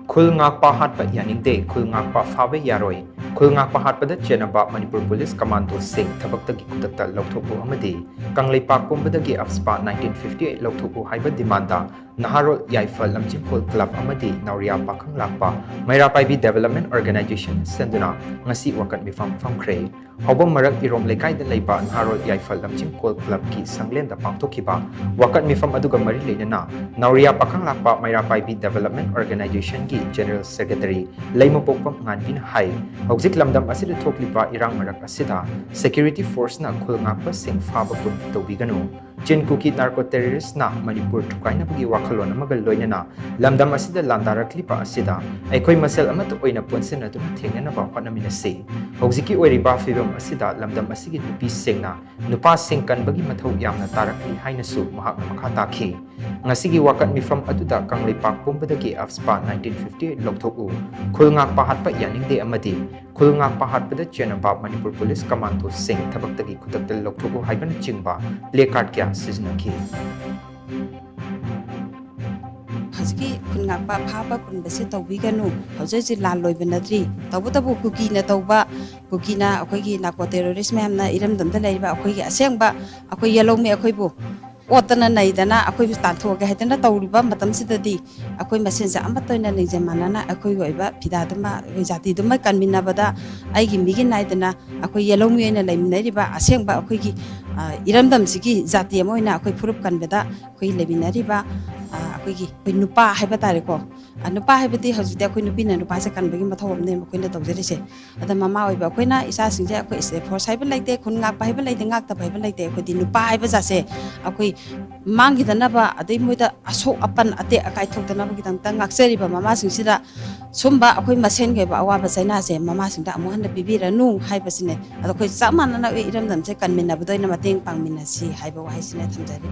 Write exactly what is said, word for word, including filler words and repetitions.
ꯈꯨꯜ ꯉꯥꯛꯄ ꯍꯥꯠꯄ ꯌꯥꯅꯤꯡꯗꯦ, ꯈꯨꯜ ꯉꯥꯛꯄ ꯐꯥꯕ ꯌꯥꯔꯣꯏ, ꯈꯨꯜ ꯉꯥꯛꯄ ꯍꯥꯠꯄꯗ ꯆꯦꯟꯅꯕ ꯃꯅꯤꯄꯨꯔ ꯄꯨꯂꯤꯁ ꯀꯃꯥꯟꯗꯣꯁꯤꯡ ꯊꯕꯛꯇꯒꯤ ꯈꯨꯗꯛꯇ ꯂꯧꯊꯣꯛꯎ ꯑꯃꯗꯤ ꯀꯪꯂꯩꯄꯥꯛ ꯄꯨꯝꯕꯗꯒꯤ ꯑꯐꯁꯄꯥ nineteen fifty eight ꯂꯧꯊꯣꯛꯎ ꯍꯥꯏꯕ ꯗꯤꯃꯥꯟꯗ ꯅꯍꯥꯔꯣꯜ ꯌꯥꯏꯐ ꯂꯝꯖꯤꯡꯈꯣꯜ ꯀ꯭ꯂꯕ ꯑꯃꯗꯤ ꯅꯥꯎꯔꯤꯌꯥ ꯄꯥꯈꯪ ꯂꯥꯛꯄ ꯃꯩꯔꯥ ꯄꯥꯏꯕꯤ ꯗꯦꯕꯂꯞꯃꯦꯟ ꯑꯣꯔꯒꯅꯥꯏꯖꯦꯁꯟ ꯁꯤꯟꯗꯨꯅ ꯉꯁꯤ ꯋꯥꯀꯠ ꯃꯤꯐꯝ ꯐꯝꯈ꯭ꯔꯦ꯫ ꯍꯧꯕꯝ ꯃꯔꯛ ꯏꯔꯣꯝ ꯂꯩꯀꯥꯏꯗ ꯂꯩꯕ ꯅꯍꯥꯔꯣꯜ ꯌꯥꯏꯐ ꯂꯝꯖꯤꯡꯈꯣꯜ ꯀ꯭ꯂꯕꯀꯤ ꯁꯪꯂꯦꯟꯗ ꯄꯥꯡꯊꯣꯛꯈꯤꯕ ꯋꯥꯀꯠ ꯃꯤꯐꯝ ꯑꯗꯨꯒ ꯃꯔꯤ ꯂꯩꯅꯅ ꯅꯥꯎꯔꯤꯌꯥ ꯄꯥꯈꯪ ꯂꯥꯛꯄ ꯃꯩꯔꯥ ꯄꯥꯏꯕꯤ ꯗꯦꯕꯂꯞꯃꯦꯟ ꯑꯣꯔꯒꯅꯥꯏꯖꯦꯁꯟꯒꯤ ꯖꯦꯅꯔꯦꯜ ꯁꯦꯀ꯭ꯔꯦꯇꯔꯤ ꯂꯩꯃꯄꯣꯛꯄꯝ ꯉꯥꯟꯕꯤꯅ ꯍꯥꯏ, ꯍꯧꯖꯤꯛ ꯂꯝꯗꯝ ꯑꯁꯤꯗ ꯊꯣꯛꯂꯤꯕ ꯏꯔꯥꯡ ꯃꯔꯛ ꯑꯁꯤꯗ ꯁꯦꯀ꯭ꯌꯨꯔꯤꯇꯤ ꯐꯣꯔꯁꯅ ꯈꯨꯜ ꯉꯥꯛꯄꯁꯤꯡ ꯐꯥꯕ ꯄꯨꯟ ꯇꯧꯕꯤꯒꯅꯨ, ꯆꯤꯟ ꯀꯨꯀꯤ ꯅꯥꯔꯀꯣ ꯇꯦꯔꯣꯔꯤꯁꯅ ꯃꯅꯤꯄꯨꯔ ꯊꯨꯒꯥꯏꯅꯕꯒꯤ ꯋꯥꯈꯜꯂꯣꯟ ꯑꯃꯒ ꯂꯣꯏꯅꯅ ꯂꯝꯗꯝ ꯑꯁꯤꯗ ꯂꯥꯟꯗꯥꯔꯛꯂꯤꯕ ꯑꯁꯤꯗ ꯑꯩꯈꯣꯏ ꯃꯁꯦꯜ ꯑꯃꯠꯇ ꯑꯣꯏꯅ ꯄꯨꯟꯁꯤꯟꯅꯗꯨꯅ ꯊꯦꯡꯅꯅꯕ ꯍꯣꯠꯅꯃꯤꯟꯅꯁꯤ꯫ ꯍꯧꯖꯤꯛꯀꯤ ꯑꯣꯏꯔꯤꯕ ꯐꯤꯕꯝ ꯑꯁꯤꯗ ꯂꯝꯗꯝ ꯑꯁꯤꯒꯤ ꯅꯨꯄꯤꯁꯤꯡꯅ ꯅꯨꯄꯥꯁꯤꯡ ꯀꯟꯕꯒꯤ ꯃꯊꯧ ꯌꯥꯝꯅ ꯇꯥꯔꯛꯂꯤ ꯍꯥꯏꯅꯁꯨ ꯃꯍꯥꯛꯅ ꯃꯈꯥ ꯇꯥꯈꯤ꯫ ꯉꯁꯤꯒꯤ ꯋꯥꯀꯠ ꯃꯤꯐꯝ ꯑꯗꯨꯗ ꯀꯪꯂꯩꯄꯥꯛ ꯄꯨꯝꯕꯗꯒꯤ ꯑꯐꯁꯄꯥ nineteen fifty eight ꯂꯧꯊꯣꯛꯎ, ꯈꯨꯜ ꯉꯥꯛꯄ ꯍꯥꯠꯄ ꯌꯥꯅꯤꯡꯗꯦ ꯑꯃꯗꯤ ꯈꯨꯜ ꯉꯥꯛꯄ ꯍꯥꯠꯄꯗ ꯆꯦꯟꯅꯕ ꯃꯅꯤꯄꯨꯔ ꯄꯨꯂꯤꯁ ꯀꯃꯥꯟꯗꯣꯁꯤꯡ ꯊꯕꯛꯇꯒꯤ ꯈꯨꯗꯛꯇ ꯂꯧꯊꯣꯛꯎ ꯍꯥꯏꯕꯅꯆꯤꯡꯕ ꯄ꯭ꯂꯦ ꯀꯥꯔꯗ ꯀꯌꯥ ꯁꯤꯖꯤꯟꯅꯈꯤ꯫ ꯍꯧꯖꯤꯛꯀꯤ ꯈꯨꯟ ꯉꯥꯛꯄ ꯐꯥꯕ ꯄꯨꯟꯕꯁꯦ ꯇꯧꯕꯤꯒꯅꯨ꯫ ꯍꯧꯖꯤꯛ ꯍꯧꯖꯤꯛ ꯂꯥꯟ ꯂꯣꯏꯕ ꯅꯠꯇ꯭ꯔꯤ꯫ ꯇꯧꯕꯇꯕꯨ ꯀꯨꯀꯤꯅ ꯇꯧꯕ, ꯀꯨꯀꯤꯅ ꯑꯩꯈꯣꯏꯒꯤ ꯅꯥꯔꯀꯣ ꯇꯦꯔꯣꯔꯤꯁ ꯃꯌꯥꯝꯅ ꯏꯔꯝꯗꯝꯗ ꯂꯩꯔꯤꯕ ꯑꯩꯈꯣꯏꯒꯤ ꯑꯁꯦꯡꯕ ꯑꯩꯈꯣꯏ ꯌꯦꯜꯍꯧꯃꯤ ꯑꯩꯈꯣꯏꯕꯨ ꯑꯣꯠꯇꯅ ꯅꯩꯗꯅ ꯑꯩꯈꯣꯏꯕꯨ ꯇꯥꯟꯊꯣꯛꯑꯒꯦ ꯍꯥꯏꯗꯅ ꯇꯧꯔꯤꯕ ꯃꯇꯝꯁꯤꯗꯗꯤ ꯑꯩꯈꯣꯏ ꯃꯁꯦꯟꯁꯦ ꯑꯃꯠꯇ ꯑꯣꯏꯅ ꯂꯤꯡꯖꯦꯜ ꯃꯥꯟꯅꯅ ꯑꯩꯈꯣꯏꯒꯤ ꯑꯣꯏꯕ ꯐꯤꯗꯥꯗꯨꯃ, ꯑꯩꯈꯣꯏ ꯖꯥꯇꯤꯗꯨꯃ ꯀꯟꯃꯤꯟꯅꯕꯗ ꯑꯩꯒꯤ ꯃꯤꯒꯤ ꯅꯥꯏꯗꯅ ꯑꯩꯈꯣꯏ ꯌꯦꯜꯍꯧꯃꯤ ꯑꯣꯏꯅ ꯂꯩꯃꯤꯟꯅꯔꯤꯕ ꯑꯁꯦꯡꯕ ꯑꯩꯈꯣꯏꯒꯤ, ꯑ, ꯏꯔꯝꯗꯝꯁꯤꯒꯤ ꯖꯥꯇꯤ ꯑꯃ ꯑꯣꯏꯅ ꯑꯩꯈꯣꯏ ꯐꯨꯔꯨꯞ ꯀꯟꯕꯗ ꯑꯩꯈꯣꯏ ꯂꯩꯃꯤꯟꯅꯔꯤꯕ, ꯑ, ꯑꯩꯈꯣꯏꯒꯤ, ꯑꯩꯈꯣꯏ ꯅꯨꯄꯥ ꯍꯥꯏꯕ ꯇꯥꯔꯦꯀꯣ꯫ ꯑ, ꯅꯨꯄꯥ ꯍꯥꯏꯕꯗꯤ ꯍꯧꯖꯤꯛꯇꯤ ꯑꯩꯈꯣꯏ ꯅꯨꯄꯤꯅ ꯅꯨꯄꯥꯁꯦ ꯀꯟꯕꯒꯤ ꯃꯊꯧ ꯑꯃꯅꯦꯕ ꯑꯩꯈꯣꯏꯅ ꯇꯧꯖꯔꯤꯁꯦ꯫ ꯑꯗ ꯃꯃꯥ ꯑꯣꯏꯕ ꯑꯩꯈꯣꯏꯅ ꯏꯆꯥꯁꯤꯡꯁꯦ ꯑꯩꯈꯣꯏ state force ꯍꯥꯏꯕ ꯂꯩꯇꯦ, ꯈꯨꯟ ꯉꯥꯛꯄ ꯍꯥꯏꯕ ꯂꯩꯇꯦ, ꯉꯥꯛꯇꯕ ꯍꯥꯏꯕ ꯂꯩꯇꯦ꯫ ꯑꯩꯈꯣꯏꯗꯤ ꯅꯨꯄꯥ ꯍꯥꯏꯕ ꯖꯥꯠꯁꯦ ꯑꯩꯈꯣꯏ ꯃꯥꯡꯈꯤꯗꯅꯕ, ꯑꯗꯩ ꯃꯣꯏꯗ ꯑꯁꯣꯛ ꯑꯄꯟ ꯑꯇꯦꯛ ꯑꯀꯥꯏ ꯊꯣꯛꯇꯅꯕꯒꯤꯗꯃꯛꯇ ꯉꯥꯛꯆꯔꯤꯕ ꯃꯃꯥꯁꯤꯡꯁꯤꯗ ꯁꯨꯝꯕ ꯑꯩꯈꯣꯏ ꯃꯁꯦꯟꯒꯤ ꯑꯣꯏꯕ ꯑꯋꯥꯕ ꯆꯩꯅꯥꯁꯦ ꯃꯃꯥꯁꯤꯡꯗ ꯑꯃꯨꯛ ꯍꯟꯅ ꯄꯤꯕꯤꯔꯅꯨ ꯍꯥꯏꯕꯁꯤꯅꯦ꯫ ꯑꯗꯣ ꯑꯩꯈꯣꯏ ꯆꯞ ꯃꯥꯟꯅꯅ ꯑꯩꯈꯣꯏ ꯏꯔꯝꯗꯝꯁꯦ ꯀꯟꯃꯤꯟꯅꯕꯗ ꯑꯣꯏꯅ ꯃꯇꯦꯡ ꯄꯥꯡꯃꯤꯟꯅꯁꯤ ꯍꯥꯏꯕ ꯋꯥꯍꯩꯁꯤꯅꯦ ꯊꯝꯖꯔꯤ꯫